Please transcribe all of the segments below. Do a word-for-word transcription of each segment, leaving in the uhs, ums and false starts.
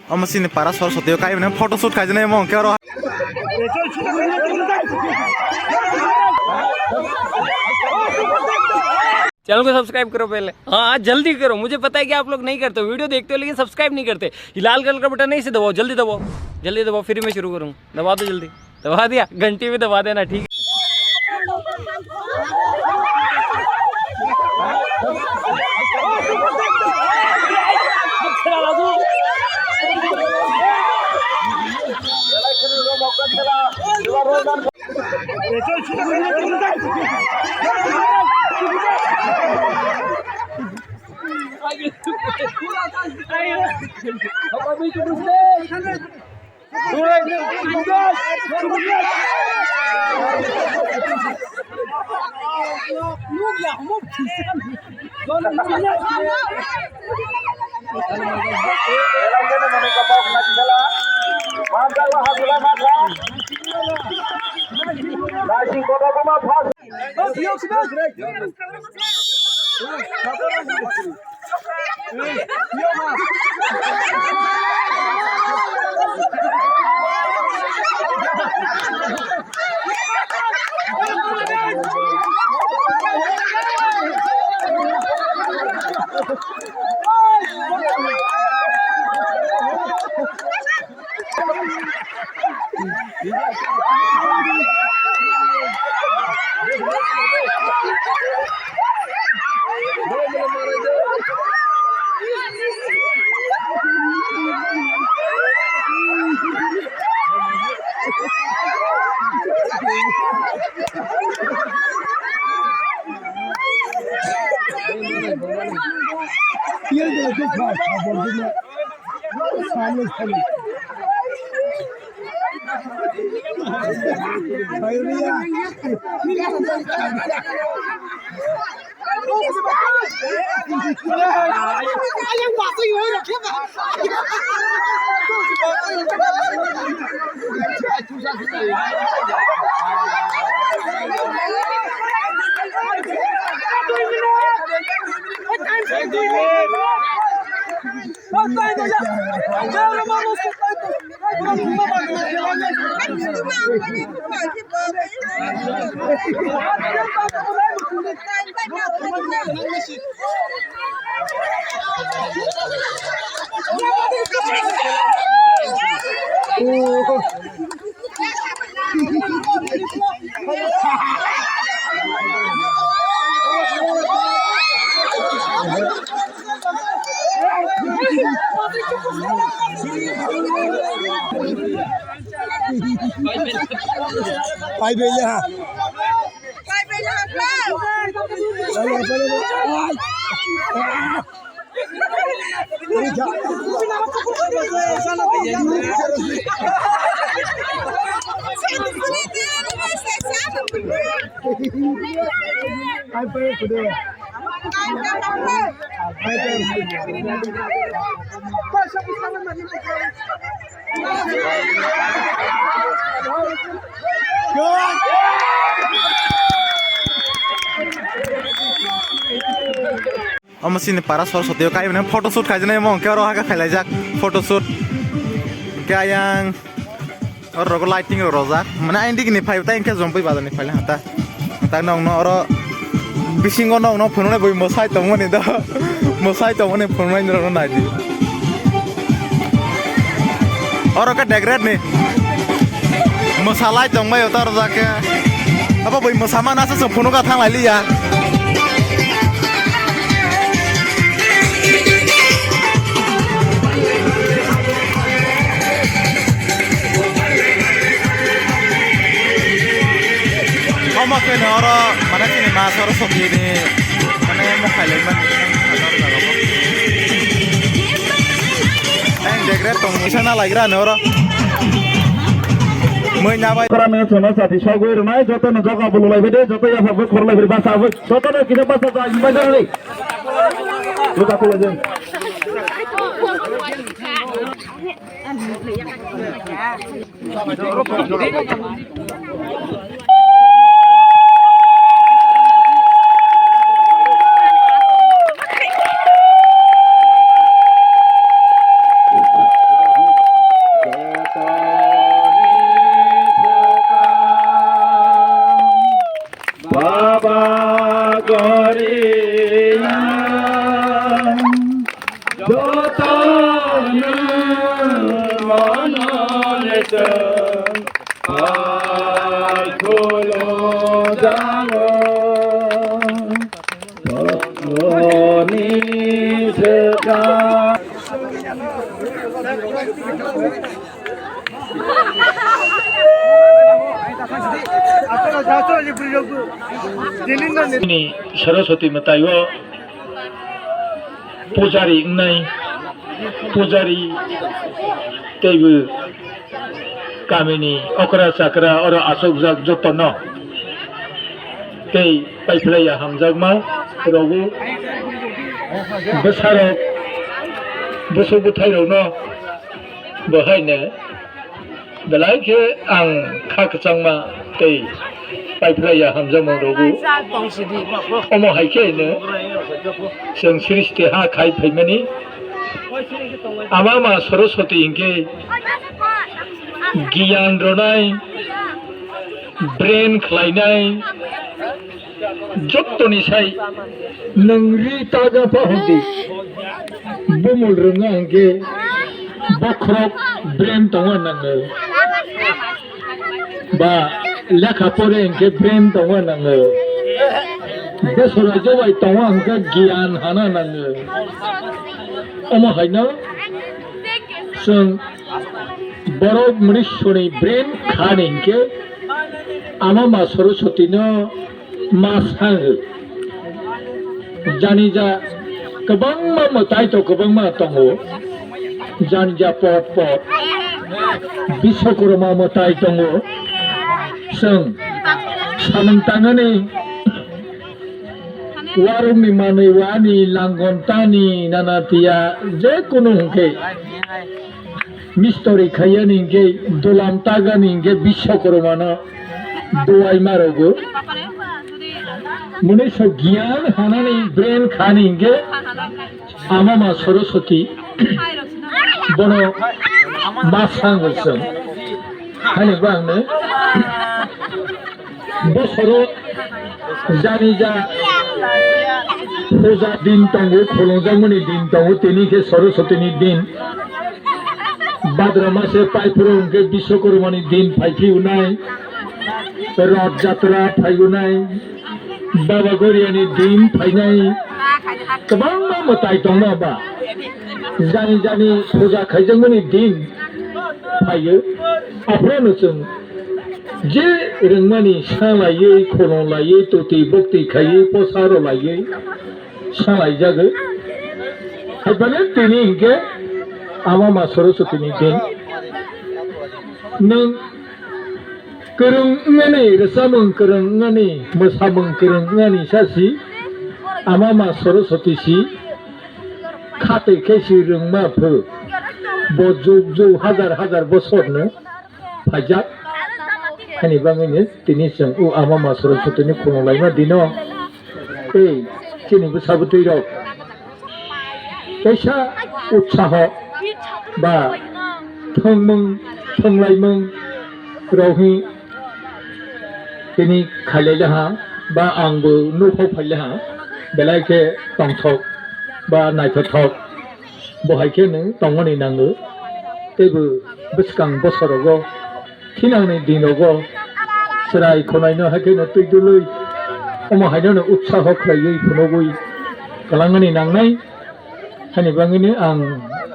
Omo chini para Saraswati o kai mane photo shoot khaijana emo hwnkhe oro. Channel को सब्सक्राइब करो पहले। हाँ, हाँ, जल्दी करो। मुझे पता है कि आप लोग नहीं करते हो, वीडियो देखते हो लेकिन सब्सक्राइब नहीं करते। ये लाल कलर का बटन है, इसे दबाओ, जल्दी दबाओ, जल्दी दबाओ, फिर मैं शुरू करूँ। दबा दो जल्दी। दबा दिया, घंटी भी दबा देना, ठीक है। Pai bele ha. Omo chini para Saraswati o kai mane photo shoot khaijana emo hwnkhe oro hakhe khailaijak photo shoot. Hwnkhe ayang oro rogo lighting rok rojak. Mane ayang digi ni phai ta hwnkhe Jompui bazar ni phai ta. Ta nokno oro bisingo nokno phunuknai bui mwsai tongmani do. Mwsai tongmani phunuknai norokno naidi. Oro khe degrade ni mwsalai tongbai o tor jake. Abo bui mwsama nasa se phunukha thanglai liya. Omo khe no oro mane chini ma Saraswati ni mane mokhailai mani. Ang degre tong misa na laigra no oro. Moi na bai. Ora me chona sati sogoi rwnai joto no joga bulu lai bede joto ya sabuk khor lai bede basa buk joto no kisa basa da imbai da ni. Joto ko lai. Ni Saraswati mwtai o pujari wngnai, pujari teibo kamini okra chakra oro achukjak jotono tei paiphlaiya hamjakma rogo bwsarok, bwswk bwthairokno bo haino belai khe ang kha kwchangma tei paiphlaiya hamjakma rogo. Omo hai khe no chwng srishti ha khai phaimani. Ama ma Saraswati hinkhe giyan rwnai, brain khlainai, jottoni sai nwng ri taga pha hwndi. Bumul rwngna hinkhe bokhorok brain tongna nango. Ba lekha pore hinkhe brain tongna nango. Besora jobai tongna hinkhe giyan hana nango. Omo haino chwng borok mwnwi soni brain khani hinkhe ama ma Saraswati no ma sango. Janija kwbangma mwtai to kwbangma tongo. Janija pot pot Biswakarma mwtai tongo. Chwng samung tangani warokni manwi wani langon tani nana tiya je kunu hwnkhe mistori khaiyani hinkhe dulam tagani hinkhe Biswakarma no duai marogo. Mwnwi so giyan hanani brain khani hinkhe ama ma Saraswati bono ma sango chwng. Haini bo ang no bosoro janija puja din tongo, khulumjakmani din tongo, tini khe Saraswati ni din. Bhadra mase paiphuru hwnkhe Biswakarma ni din phaiphi unai, Rath Jatra phai unai, Baba Goria ni din phainai, kwbangma mwtai tongma ba. Jani jani puja khaijakmani din phaio. Aphuru no chwng je rwngmani sa laiwi, khulum laiwi, tuti bukti khaiwi, posa rw laiwi sa laijago. Haibane tini hinkhe ama ma Saraswati ni din. Nwng kwrwng wngmani, rwchapmung kwrwng wngmani, mwsamung kwrwng wngmani sa si ama ma Saraswati si. Khatwi khe si rwngma phu. Bo jug jug hajar hajar bosorno phaijak. Haini bagwino tini chwng o ama ma Saraswatini khulum laima dino. Tei chini bwsa bwtwi rok kaisa utsaho ba thwngmung thwnglaimung rok hi tini khailailaha ba angbo nukhok phailaha belai khe tongthok ba naithothok. Bo hai khe nwng tongmani nango. Teibo bwskang bosorogo, thinangni dinogo chwrai khonaino hai kheno twi dului, omo haino no utsaho khlaiwi phunugwi kwlangmani nangnai. Hani bagwino ang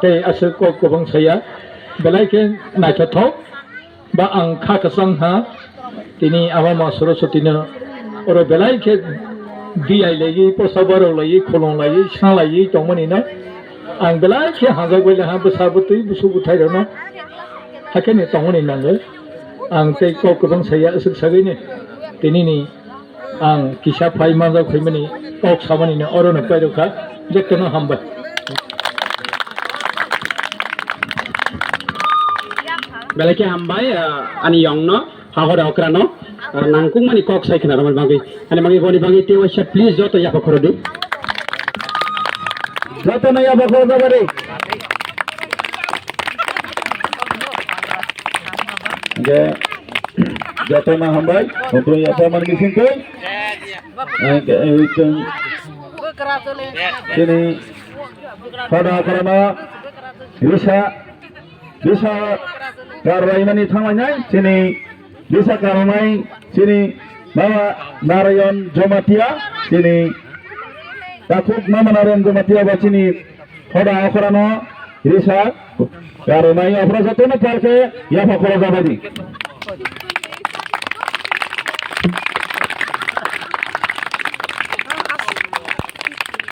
tei aswk kok kwbang saya, belai khe naithothok. Ba ang kha kwchang ha, tini ama ma Saraswati no oro belai khe biyai laiwi, posa barok laiwi, khulum laiwi, sa laiwi tongmani no ang belai khe hamjak bai ha, bwsa bwtwi, busu bwthai rok no hakhe ni tongmani nango. Ang tei kok kwbang saya, aswk sagwi ni tini ni ang kisa phai manjak phaimani kok samani no oro no pairok kha, jotono hambai. Belai khe hambai, ah, ani yong no, hakor okra no, ah, nangkukmani kok sai khna rwmani bagwi. Ani bagwi boni bagwi tei waisa please joto yapha khoro di. Joto no yapha khoro jabari. Je, joto no hambai, joto yapha man bising koi. Ang, eh, chwng chini hoda karma risa, risa karlaimani thanglainai chini risa karlainai chini Mama Narayan Jamatia, chini Takhuk Mama Narayan Jamatia ba chini hoda okhrano risa Karwi mai yapra jotono palkhe yapha khoro jabaidi.